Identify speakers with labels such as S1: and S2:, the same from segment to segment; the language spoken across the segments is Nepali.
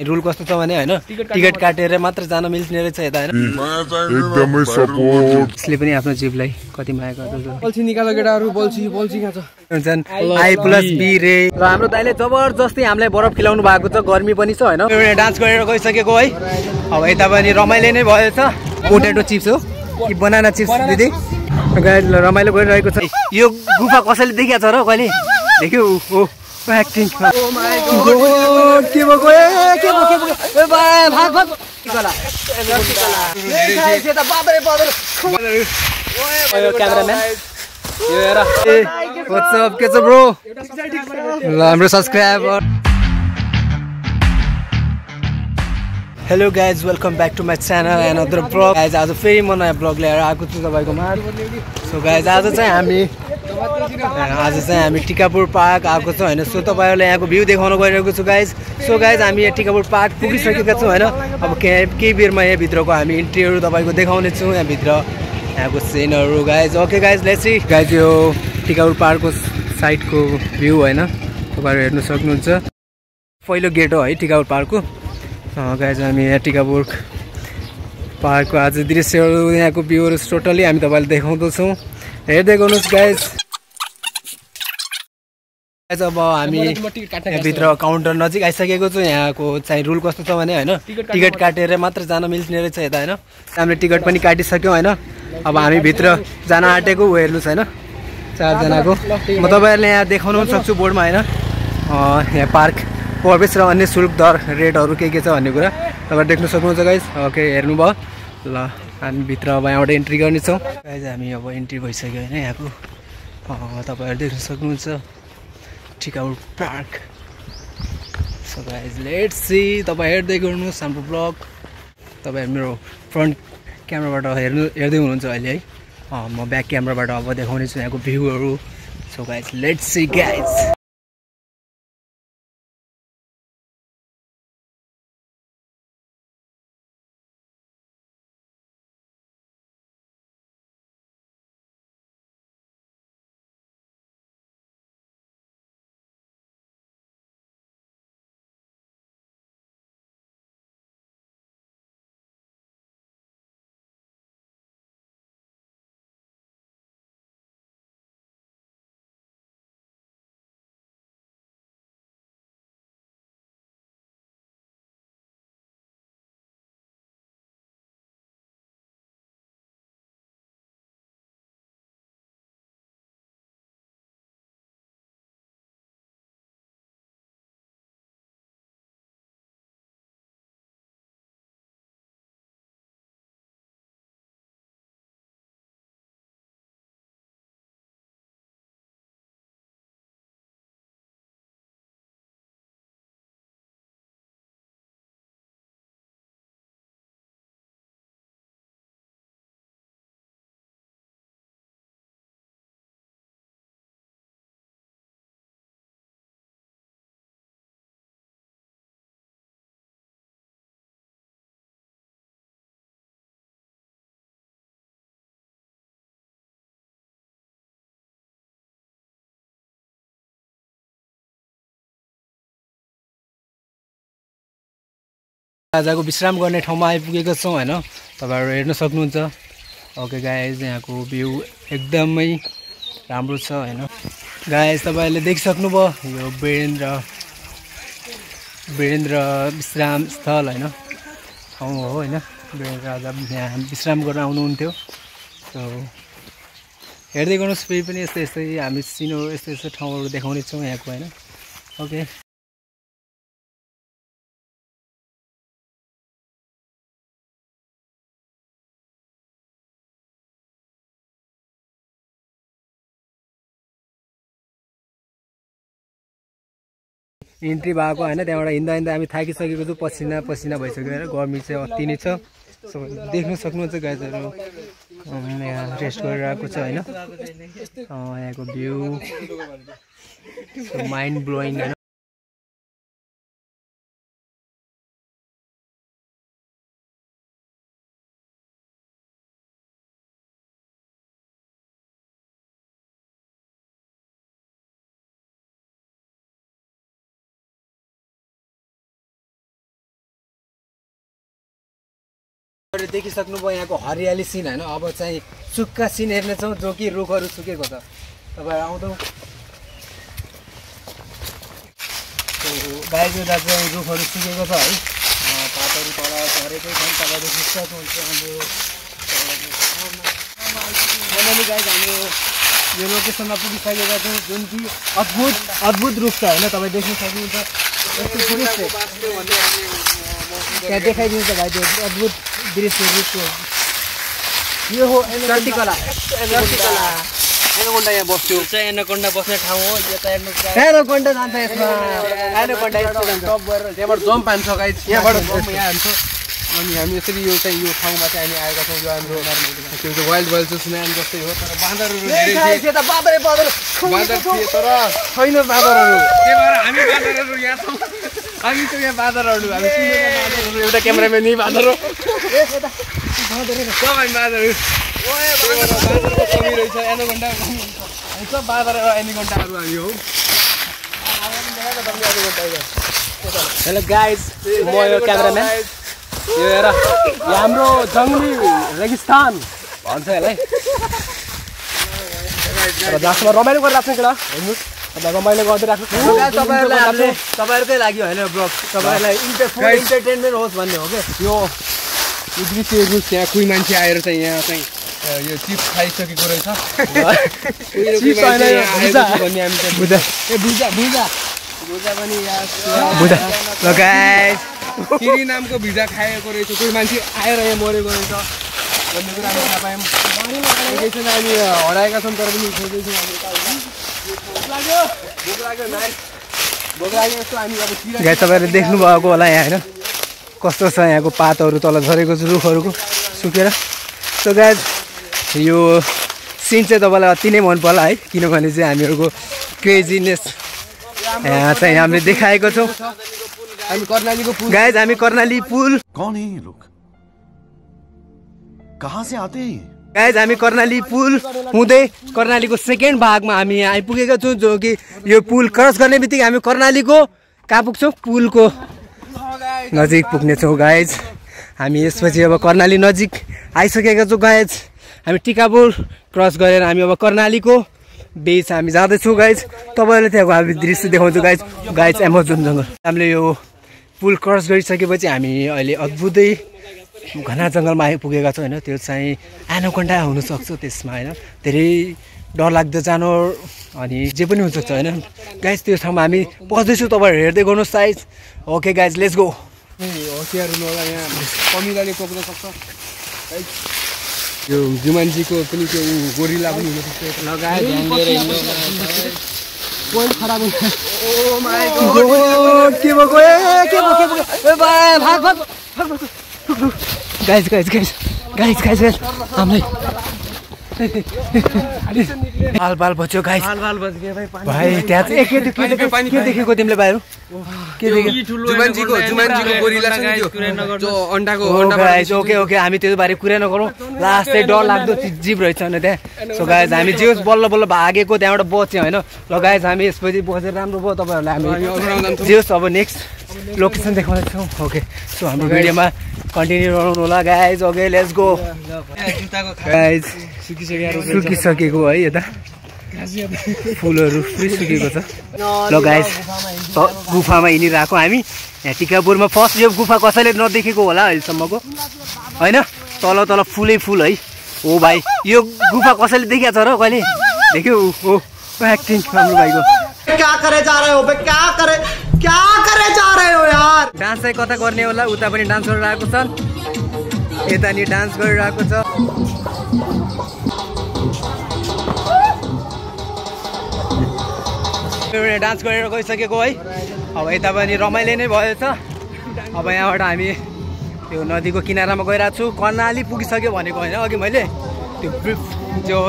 S1: रुल कस्तो छ भने हैन टिकट काटेर मात्र जान मिल्ने रहेछ यता हैन
S2: एकदमै सपोर्ट
S1: यसले पनि आफ्नो जीवलाई कति माया गर्दछ
S3: बल्छी निकालो केटाहरु बल्छी खान्छ
S1: हुन्छन् I+B रे र हाम्रो दाइले जबरजस्ती हामीलाई बरफ खिलाउनु भएको छ गर्मी पनि छ हैन डान्स गरेर गइसकेको है अब यता पनि रमाइलो नै भएछ पोटेटो चिप्स हो कि बनाना चिप्स दिदी गाइस रमाइलो गरिरहेको छ यो गुफा कसैले देखेको छ र कहिले देख्यौ हो एक्टिङ ओ माय गॉड के भएको ए के भएको ए भाग भाग गला त बाबरे बाबरे ओए क्यामेराम्यान यो हेर व्हाट्स अप के छ ब्रो ल हाम्रो subscriber hello guys welcome back to my channel and other vlog guys आज फेरि म नयाँ ब्लग लिएर आएको छु तपाईँको माझ सो गाइज आज चाहिँ हामी टिकापुर पार्क आएको छौँ होइन सो तपाईँहरूलाई यहाँको भ्यू देखाउन गइरहेको छु गाइज सो गाइज हामी यहाँ टिकापुर पार्क पुगिसकेका छौँ होइन अब केही बेरमा यहाँभित्रको हामी इन्ट्रीहरू तपाईँको देखाउने छौँ यहाँभित्र यहाँको सिनहरू guys okay guys let's see guys यो टिकापुर पार्कको साइडको भ्यू होइन तपाईँहरू हेर्नु सक्नुहुन्छ पहिलो गेट हो है टिकापुर पार्कको गाइज हामी यहाँ टिकापुर पार्कको आज दृश्यहरू यहाँको भ्यूहरू टोटली हामी तपाईँलाई देखाउँदछौँ हेर्दै गर्नुहोस् गाइज अब हामी यहाँभित्र काउन्टर नजिक आइसकेको छु यहाँको चाहिँ रुल कस्तो छ भने होइन टिकट काटेर मात्र जान मिल्ने रहेछ यता होइन हामीले टिकट पनि काटिसक्यौँ होइन अब हामी भित्र जान आँटेको हेर्नुहोस् होइन चारजनाको म तपाईँहरूले यहाँ देखाउनु पनि सक्छु बोर्डमा होइन यहाँ पार्क प्रवेश र अन्य शुल्क दर रेटहरू के छ भन्ने कुरा तपाईँ देख्न सक्नुहुन्छ गाइज ओके हेर्नुभयो ल हामी भित्र अब यहाँबाट इन्ट्री गर्नेछौँ गाइज हामी अब इन्ट्री भइसक्यो होइन यहाँको तपाईँहरू देख्न सक्नुहुन्छ Tikapur park so guys let's see तपाईँ हेर्दै गर्नुहोस् हाम्रो ब्लग तपाईँहरू मेरो फ्रन्ट क्यामेराबाट हेर्दै हुनुहुन्छ अहिले है म ब्याक क्यामेराबाट अब देखाउने छु यहाँको भ्यूहरू so guys let's see guys आजको विश्राम गर्ने ठाउँमा आइपुगेको छौँ होइन तपाईँहरू हेर्न सक्नुहुन्छ ओके गाइज यहाँको भ्यू एकदमै राम्रो छ होइन गाइज तपाईँहरूले देखिसक्नुभयो यो वीरेन्द्र विश्राम स्थल होइन ठाउँ हो होइन वीरेन्द्र राजा यहाँ विश्राम गर्न आउनुहुन्थ्यो सो हेर्दै गर्नुहोस् फेरि पनि यस्तै यस्तै हामी सिनो यस्तै यस्तै ठाउँहरू देखाउने छौँ यहाँको होइन ओके इन्ट्री भएको होइन त्यहाँबाट हिँड्दा हामी थाकिसकेको छु पसिना भइसक्यो होइन गर्मी चाहिँ अति नै छ सो देख्न सक्नुहुन्छ गाइजहरू यहाँ रेस्ट गरिरहेको छ होइन यहाँको भ्यू माइन्ड ब्लोइङ होइन देखिसक्नुभयो यहाँको हरियाली सिन होइन। अब चाहिँ सुक्खा सिन हेर्नेछौँ जो कि रुखहरू सुकेको छ। तपाईँ आउँदौ बाहिरबाट चाहिँ रुखहरू सुकेको छ है, पातहरू तल झरेकै छन्। तपाईँ देख्न सक्नुहुन्छ हाम्रो हाम्रो यो लोकेसनमा पुगिसकेका छौँ जुन कि अद्भुत रुख छ होइन। तपाईँ देख्न सक्नुहुन्छ त्यहाँ देखाइदिन्छ भाइ त्यो अद्भुत दृश्य रुखको। यो हो चर्तीकला। एनाकोन्डा यहाँ बस्यो चाहिँ एनाकोन्डा बस्ने ठाउँ हो। यो त एनाकोन्डा जान्छ यसमा। एनाकोन्डा यस्तो जान्छ टप गरेर त्यहाँबाट जम्प हान्छ गाइस। यहाँबाट जम्प यहाँ हान्छ। अनि हामी यसरी यो चाहिँ यो ठाउँमा चाहिँ हामी आएका छौँ। यो हाम्रो त्यो चाहिँ वाइल्ड स्नेक जस्तै हो, तर बाँदरहरू धेरै थिए। बाँदर थिए तर छैन बाँदरहरू। त्यही भएर हामी बाँदरहरू यहाँ छौँ। हामी चाहिँ यहाँ बाँदरहरू हामी चिनेका बाँदरहरू। एउटा क्यामेराम्यान यही बाँदर हो। सब हामी बाँदरहरू। बाँदरको कमी रहेछ। एनाकोन्डा सब बाँदर एनाकोन्डाहरू हामी हौ। हेलो गाइज, म यो क्यामेराम्यान। यो हेर हाम्रो जङ्गली रेगिस्तान भन्छ यसलाई। जसमा रमाइलो गरिरहेको छ केटा, हेर्नुहोस् तपाईँ रमाइलो गर्दै राख्नु। तपाईँहरूकै लागि होइन ब्लग, तपाईँहरूलाई इन्टरटेनमेन्ट होस् भन्ने हो क्या। यो दृश्य हेर्नुहोस्, यहाँ कोही मान्छे आएर चाहिँ यहाँ चाहिँ यो चिप्स खाइसकेको रहेछ। किरी नामको भिजा खाएको रहेछ। कोही मान्छे आएर यहाँ मरेको रहेछ भन्ने कुरा हामी थाहा पायौँ। हामी हराएका छौँ तर पनि खोज्दैछौँ। तपाईँहरूले देख्नुभएको होला यहाँ होइन कस्तो छ यहाँको पातहरू तल झरेको छ रुखहरूको सुकेर। सो गाइज यो सिन चाहिँ तपाईँलाई अति नै मन पर्ला है, किनभने चाहिँ हामीहरूको क्रेजीनेस यहाँ चाहिँ हामीले देखाएको छौँ। गाइज हामी कर्णाली पुल।
S4: कौन है ये लोग, कहाँ से आते हैं?
S1: गाइज हामी कर्णाली पुल हुँदै कर्णालीको सेकेन्ड भागमा हामी यहाँ आइपुगेका छौँ, जो कि यो पुल क्रस गर्ने बित्तिकै हामी कर्णालीको कहाँ पुग्छौँ, पुलको नजिक पुग्नेछौँ। गाइज हामी यसपछि अब कर्णाली नजिक आइसकेका छौँ। गाइज हामी टिकापुर क्रस गरेर हामी अब कर्णालीको बेच हामी जाँदैछौँ। गाइज तपाईँहरूले त्यहाँको हामी दृश्य देखाउँछौँ। गाइज एमाजोन जङ्गल। हामीले यो पुल क्रस गरिसकेपछि हामी अहिले अद्भुतै घना जङ्गलमा आइपुगेका छौँ होइन। त्यो चाहिँ एनाकोन्डा हुनसक्छ त्यसमा होइन, धेरै डरलाग्दो जानवर अनि जे पनि हुनसक्छ होइन। गाइज त्यो ठाउँमा हामी पस्दैछौँ, तपाईँहरू हेर्दै गर्नुहोस् size. Okay guys let's go. होसियार हुनु होला, यहाँ कमिलाले टोक्न सक्छ। यो जुमानजीको पनि त्यो गोरिला पनि हुनसक्छ। पोइन्ट खराब हुन्छ। ओ माय गॉड के भयो गाइस हामीलाई बाल बच्यो गाइस। भाइ त्यहाँ चाहिँ के देखेको तिमीले बाहिर? के देख्यो? जुमानजीको गोरिला छ नि त्यो जो अन्डाको अन्डा। गाइस ओके हामी त्यो बारे कुरा नगरौँ। लास्ट चाहिँ डर लाग्दो जीव रहेछ होइन त्यहाँ। सो गाइस हामी जे होस् बल्ल बल्ल भागेको त्यहाँबाट बच्यो होइन। ल गाइस हामी यसपछि बसेर राम्रो भयो। तपाईँहरूलाई हामी जे होस् अब नेक्स्ट लोकेसन देखाउँदैछौँ। ओके सो हाम्रो भिडियोमा कन्टिन्यू गराउनु होला guys. Okay let's go. Guys सुकिसकेको है, यता फुलहरू पुरै सुकेको छ। ल गाइस गुफामा हिँडिरहेको हामी यहाँ टिकापुरमा। फर्स्ट यो गुफा कसैले नदेखेको होला अहिलेसम्मको होइन। तल तल फुलै फुल है। ओ भाइ यो गुफा कसैले देखेको छ र कहिले देख्यो? ओ एक्टिङ हाम्रो भाइको।
S5: क्या करे जा रहे हो बे, क्या करे जा रहे हो यार।
S1: डान्स चाहिँ कता गर्ने होला, उता पनि डान्स गरिरहेको छ, यता नि डान्स गरिरहेको छ। डान्स गरेर गइसकेको है। अब यता पनि रमाइलो नै भयो छ। अब यहाँबाट हामी त्यो नदीको किनारामा गइरहेको छु। कर्णाली पुगिसक्यो भनेको होइन, अघि मैले त्यो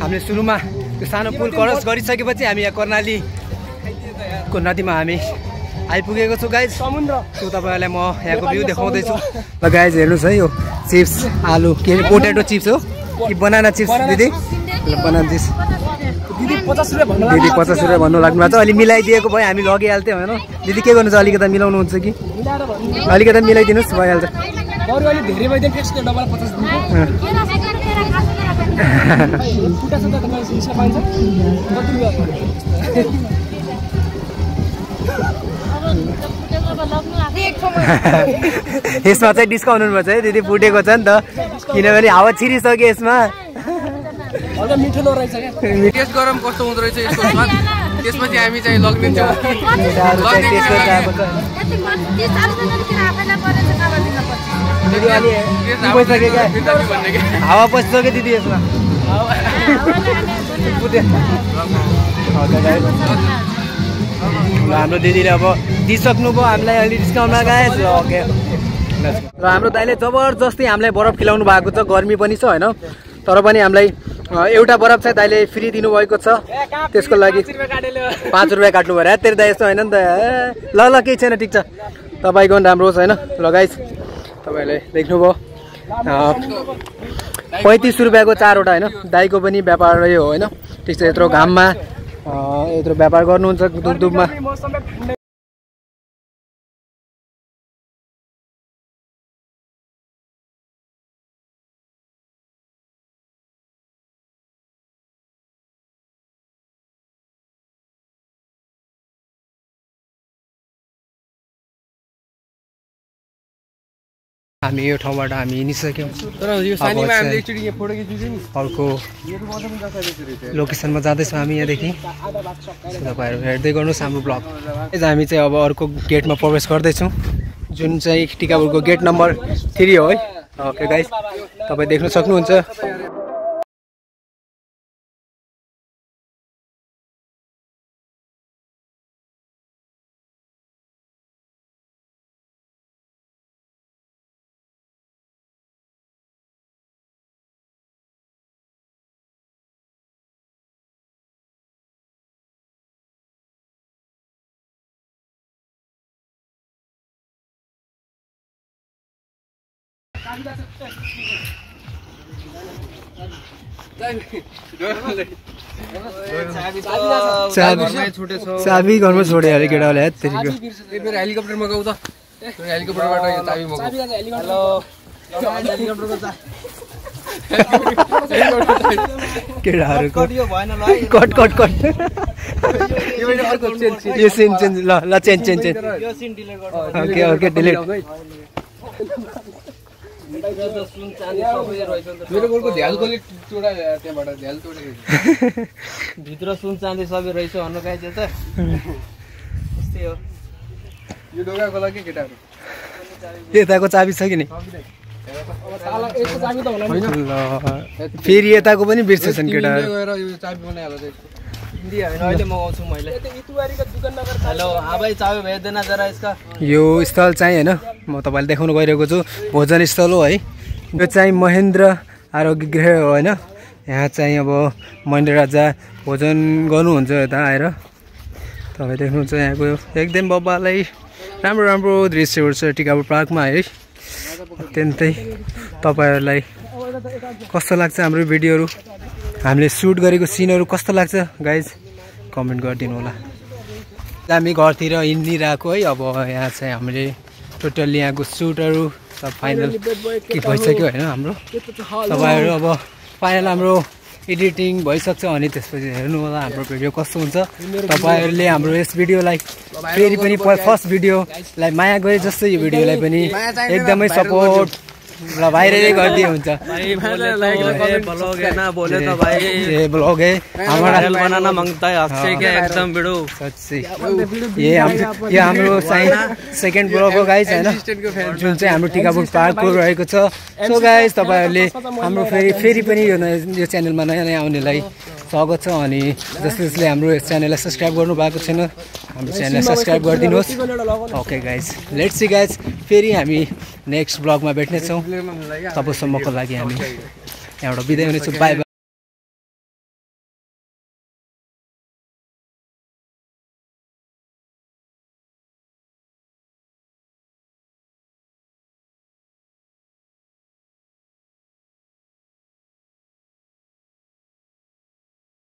S1: हामीले सुरुमा त्यो सानो पुल क्रस गरिसकेपछि हामी यहाँ कर्णालीको नदीमा हामी आइपुगेको छु गाइज। समुद्र सो तपाईँहरूलाई म यहाँको भ्यू देखाउँदैछु। ल गाइज हेर्नुहोस् है, यो चिप्स आलु के अरे पोटेटो चिप्स हो कि बनाना चिप्स दिदी? बनाना चिप्स दिदी 50 रुपियाँ भन्नु लाग्नु भएको छ। अलि मिलाइदिएको भए हामी लगिहाल्थ्यौँ होइन। दिदी के गर्नु छ, अलिकति मिलाउनुहुन्छ कि? अलिकति मिलाइदिनुहोस् भइहाल्छ।
S3: बरु अलि धेरै भइदियो फिक्स त्यो डबल 50 दिन्छ फुटा छ त तपाईँ हिसाब पाइन्छ कति रुपैयाँ
S1: यसमा चाहिँ डिस्काउन्ट हुनुपर्छ है दिदी फुटेको छ नि त किनभने हावा छिरिसक्यो यसमा
S3: अलि मिठो लो रहेछ क्या टेस्ट गरम कस्तो हुँदो रहेछ यसको स्वाद त्यसपछि हामी चाहिँ लग्दिन्छौँ
S1: हावा पसिसक्यो दिदी यसमा हाम्रो दिदीले अब दिइसक्नुभयो हामीलाई अलि डिस्काउन्ट लगाएछ ओके र हाम्रो दाइले जबरजस्ती हामीलाई बरफ खिलाउनु भएको छ गर्मी पनि छ होइन तर पनि हामीलाई एउटा बरफ चाहिँ दाइले फ्री दिनुभएको छ त्यसको लागि 5 रुपियाँ काट्नु पर्यो तेरो दाइ यस्तो होइन नि त ल ल केही छैन ठिक छ तपाईँको पनि राम्रो होस् होइन ल गाइस तपाईँले देख्नुभयो 35 रुपियाँको 4वटा होइन दाइको पनि व्यापारै हो होइन ठिक छ यत्रो घाममा यत्रो व्यापार गर्नुहुन्छ दुबमा हामी यो ठाउँबाट हामी हिँडिसक्यौँ
S3: तर यो सानीमा हामीले एकचोटि यहाँ फोटो खिचिदियो नि
S1: अर्को लोकेसनमा जाँदैछौँ हामी यहाँदेखि तपाईँहरू हेर्दै गर्नुहोस् हाम्रो ब्लग हामी चाहिँ अब अर्को गेटमा प्रवेश गर्दैछौँ जुन चाहिँ टिकापुरको गेट नम्बर 3 हो है ओके गाइस तपाईँ देख्न सक्नुहुन्छ चाबी घरमा छोडे अरे केटाले
S3: हेलिकप्टर मगाउ त हेलिकप्टरबाट यो चाबी मगाउ हेलो
S1: केटाहरूको कट कट कट यो सिन चेन्ज ल ल change change change okay okay delete
S3: मेरो गोलको झ्याल गोली चोडा त्यहाँबाट झ्याल तोडेको
S5: भित्र सुन चाँदी सबै रहेछ भन्नु गाइस त त्यस्तै हो
S3: यो ढोकाको लागि केटाहरु
S1: यताको चाबी छ कि नि फेरि यताको पनि बिर्सेछन् केटाहरु
S3: गएर यो चाबी बनाइहाल्छ
S5: हिन्दी हैन अहिले मगाउँछु मैले हेलो हां भाइ चाबी भेज देना जरा इसका
S1: यो स्थल चाहिँ हैन म तपाईलाई देखाउन गइरहेको छु भोजन स्थल हो है यो चाहिँ महेन्द्र आरोग्य गृह हो हैन यहाँ चाहिँ अब महेन्द्र राजा भोजन गर्नुहुन्छ यता आएर तपाईँ देख्नुहुन्छ यहाँको एकदम बब्बालाई राम्रो राम्रो दृश्यहरू छ टिकापुर पार्कमा है अत्यन्तै तपाईहरुलाई कस्तो लाग्छ हाम्रो भिडियोहरु हामीले सुट गरेको सिनहरु कस्तो लाग्छ गाइज कमेन्ट गरिदिनु होला हामी घरतिर हिँडिरहेको है अब यहाँ चाहिँ हामीले टोटली यहाँको सुटहरु सब फाइनल के भइसक्यो हैन हाम्रो तपाईहरु अब फाइनल हाम्रो एडिटिङ भइसक्छ अनि त्यसपछि हेर्नु होला हाम्रो भिडियो कस्तो हुन्छ तपाईहरुले हाम्रो यस भिडियोलाई फेरि पनि फर्स्ट भिडियोलाई माया गरे जस्तै यो भिडियोलाई पनि एकदमै सपोर्ट ल भाइरले गर्दै हुन्छ
S5: भाई बोले ब्लॉग है ना बोले तो भाई
S1: ये ब्लॉग है हमारा
S5: चैनल बनाना मांगता है आपसे क्या एकदम भिडो
S1: सच्ची ये हाम्रो चाहिँ सेकेन्ड ब्लॉग हो गाइस हैन जुन चाहिँ हाम्रो टिकापुर पार्कको रहेको छ सो गाइस तपाईहरुले हाम्रो फेरि पनि यो च्यानलमा नयाँ नयाँ आउनेलाई स्वागत छ अनि जसले हाम्रो च्यानललाई सब्स्क्राइब गर्नु भएको छैन हाम्रो च्यानललाई सब्स्क्राइब गरिदिनुहोस् okay guys let's see guys फेरि हामी नेक्स्ट ब्लगमा भेट्ने छौं तबसम्मको लागि हामी यहाँबाट बिदा हुनेछौं बाइ बाइ